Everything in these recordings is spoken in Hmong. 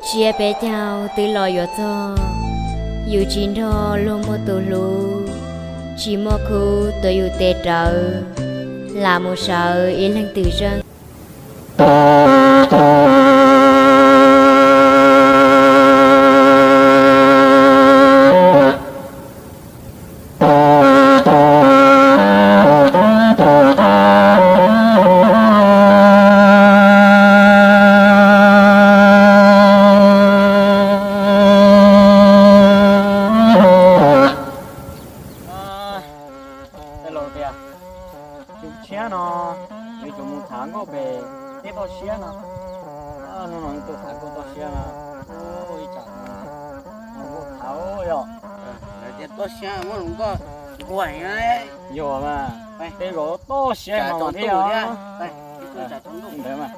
Tsiab peb caug twb los yuav txog, yus tsis nrog luag muaj tus hlub, tsis muaj khub tuav yus tes rawv, lam mus sawv ib leeg twm zeej. Tej laus tias, tus tshiab no yuav tsum mus tham nkauj pem teb toj siab no. Hnub no tuaj tham nkauj toj siab no, ib tsam nkauj tham yog. Lawv tias toj siab muaj hluas nkauj nquag heev. Yog mas, tej zaum toj siab no mas thiab. Ntawd mas.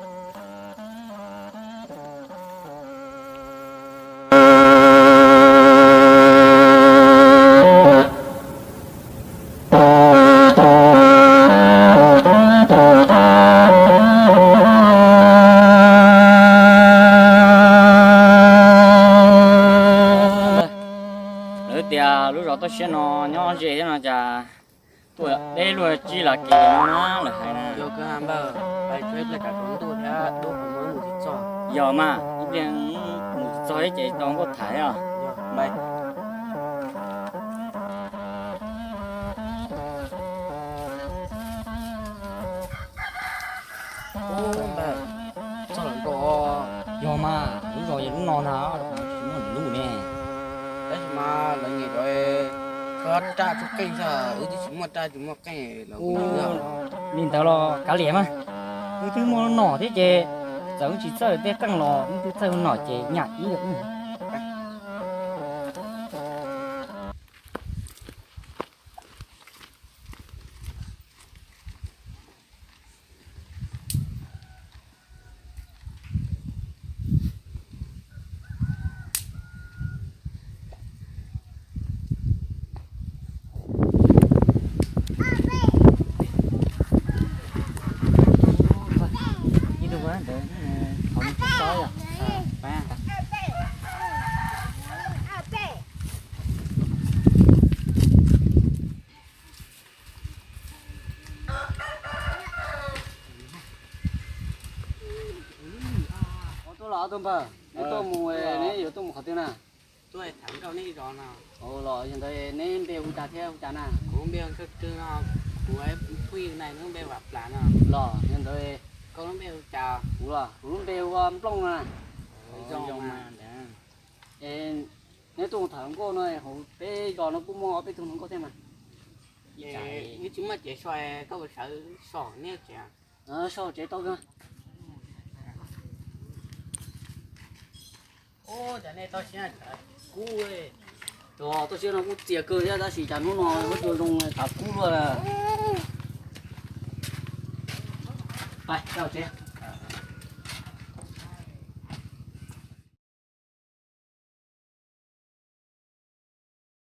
Lawv tias lub zos toj siab no nyob ze thiab no cas tuaj deb luaj tsis lam kev no na lawv hais na. Yog mas, ib pliag mus txog ib ces tau nkauj tham os. Txog lawm nkaus. Yog mas, lub zos yog lub no ntag, tsis muaj lwm lub ne. Tab sis mas lawv nyiam cov tso raj tso qeej xwb, wb twb tsis muaj raj tsis muaj qeej los. Li ntawd los kav liam mas, wb twb muaj nom thiab ces txawm wb tsis txawj tej qeej los wb twb txawj nom ces nyam ib yam. Tuaj los ob tug npawg, neb tuaj mus, neb yuav tuaj mus qhov twg na? Los yog ntawd neb npe hu cas thiab hu cas na? Kuv npe hu Tsawg Rwg no, kuv phooj ywg na nws lub npe Vam Plam no. Los yog ntawd, koj lub npe hu cas? Kuv los, kuv lub npe hu ua Nplooj na. Zoo mas. Es neb tuaj mus tham hluas nkauj no, hauv peb zos no kuj muaj ob peb tug hluas nkauj thiab mas. Neb tsis muaj cev so, koj puas sawv so neb tsev? So tsev tau. Ub, cas nej toj siab kub. Toj siab no kuj txias kawg thiab tab sis cas hnub no muab cua zoo tas kub luaj. Pais,